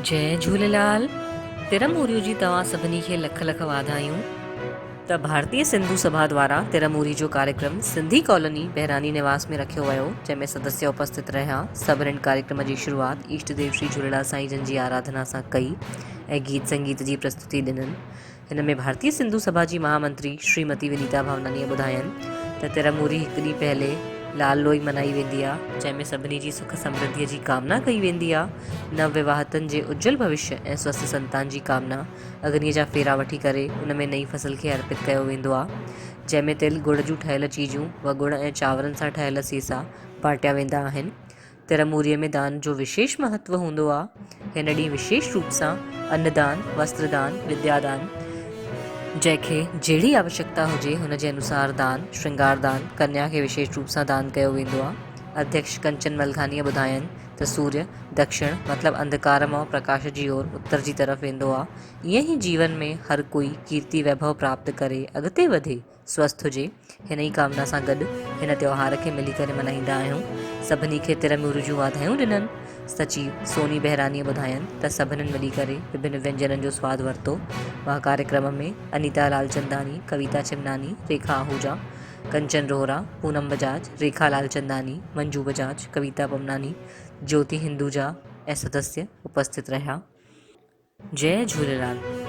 جئي جهوليلال ترموريو جي توهان سڀني کي لک لک واڌايون. ته ڀارتيه سنڌو سڀا دوارا ترموري جو ڪاريڪرم سنڌي ڪالوني بهراني نواس ۾ رکيو ويو جنهن ۾ سدسيه اپسٿت رهيا سڀنن ڪاريڪرم جي شروعات اشٽ ديو شري جهوليلال سائين جن جي آراڌنا سان ڪئي ۽ گيت سنگيت جي پرستتي ڏنن هن ۾ ڀارتيه سنڌو سڀا جي مهامنتري شريمتي ونيتا ڀاونانيء ٻڌاين ته ترموري هڪ ڏينهن پهلي لال لوئي منائي ويندي آ، جنهن ۾ سڀني جي سک سمرڌيء جي ڪامنا ڪئي ويندي آ. نو وواهتن جي اجول ڀوشيه ۽ سوسٿ سنتان جي ڪامنا اگنيء جا ڦيرا وٺي ڪري ان ۾ نئين فصل کي ارپت ڪيو ويندو آ، جنهن ۾ تل ڳڙ جون ٺهيل چيزون و ڳڙ ۽ چانورن سان ٺهيل سيسا باٽيا ويندا آهن. ترموريء ۾ دان جو وشيش مهتو هوندو آ. هن ڏينهن وشيش روپ سان ان دان، وستر دان، وديا دان، جنهن کي جهڙي آوشڪتا هجي هن جي انوسار دان، شرنگار دان، ڪنيا کي وشيش روپ سان دان ڪيو ويندو آ. اڌيڪش ڪنچن ملگهانيء ٻڌاين ته سوريه دڪشڻ مطلب انڌڪار مان پرڪاش جي اور اتر جي طرف ويندو آ. ائين ئي جيون ۾ هر ڪوئي ڪيرتي ويڀو پراپت ڪري اڳتي وڌي. سوسٿ هجي، هن ئي ڪامنا سان گڏ هن تيوهار کي ملي ڪري ملهائيندا آهيون. سڀني کي تر مور جون واڌايون ڏنن. سچيو سوني بهرانيء ٻڌاين ته سڀنن ملي ڪري وڀن وينجنن جو سواد ورتو. واه ڪاريڪرم ۾ انيتا لالچنداني، ڪويتا چمناني، ريکا آهوجا، ڪنچن روهرا، پونم بجاج، ريکا لالچنداني، منجو بجاج، ڪويتا پمناني، جيوتي هندوجا ۽ سدسيه اپسٿت رهيا. جئي جهوليلال.